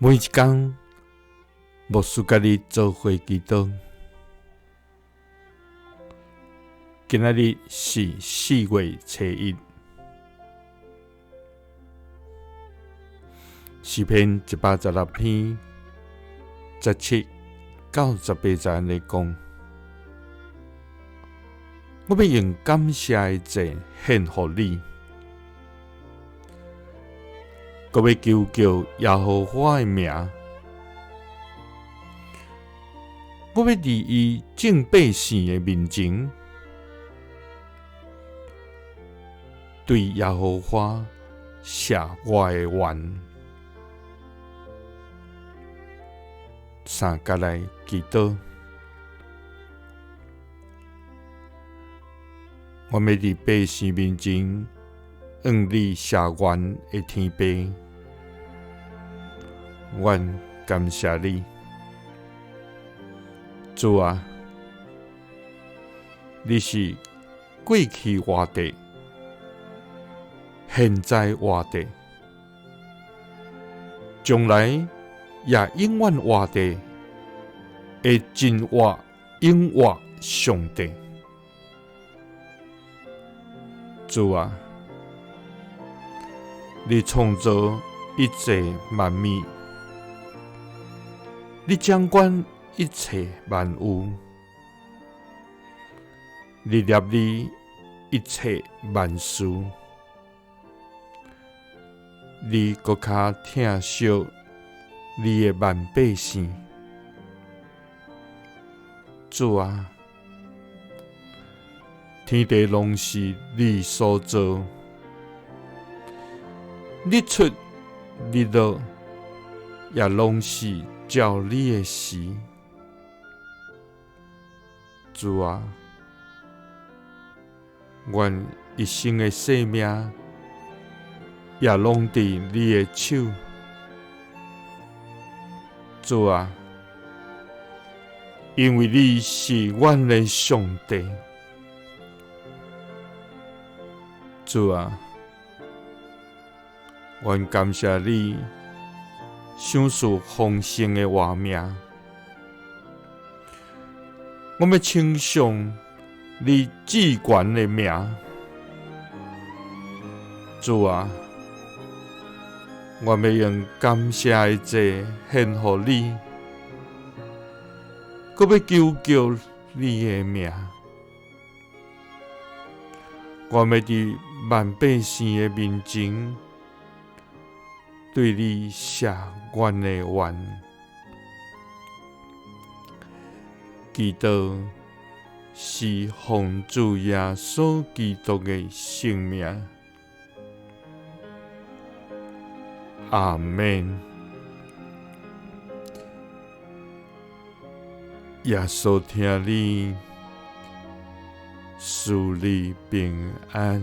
每一工，牧師佮你做伙祈禱。今仔日是4月初1，詩篇116篇17到18節按呢講：我欲用感謝的祭獻予你。閣欲求告耶和華的名，我欲佇伊眾百姓的面前，對耶和華謝我的願。三佮來祈禱，我欲佇百姓面前，向你謝願的天父，阮感謝你，主啊，你是過去活的，現在活的，將來也永遠活的的真活永活上帝，主啊。你創造一切萬物，你掌管一切萬有，你立你一切萬事，你閣較疼惜你的萬百姓。主啊，天地攏是你所造。日出日落也攏是照你的時，主啊，阮一生的性命也攏佇你的手，主啊，因為你是阮的上帝，主啊。阮感謝你賞賜豐盛的活命，我欲稱頌你至懸的名，主啊，我欲用感謝的祭獻予你，閣欲求告你的名，我欲佇萬百姓的面前，對你謝阮的願，祈禱是奉主耶穌基督的聖名，阿們。耶穌疼你，賜你平安。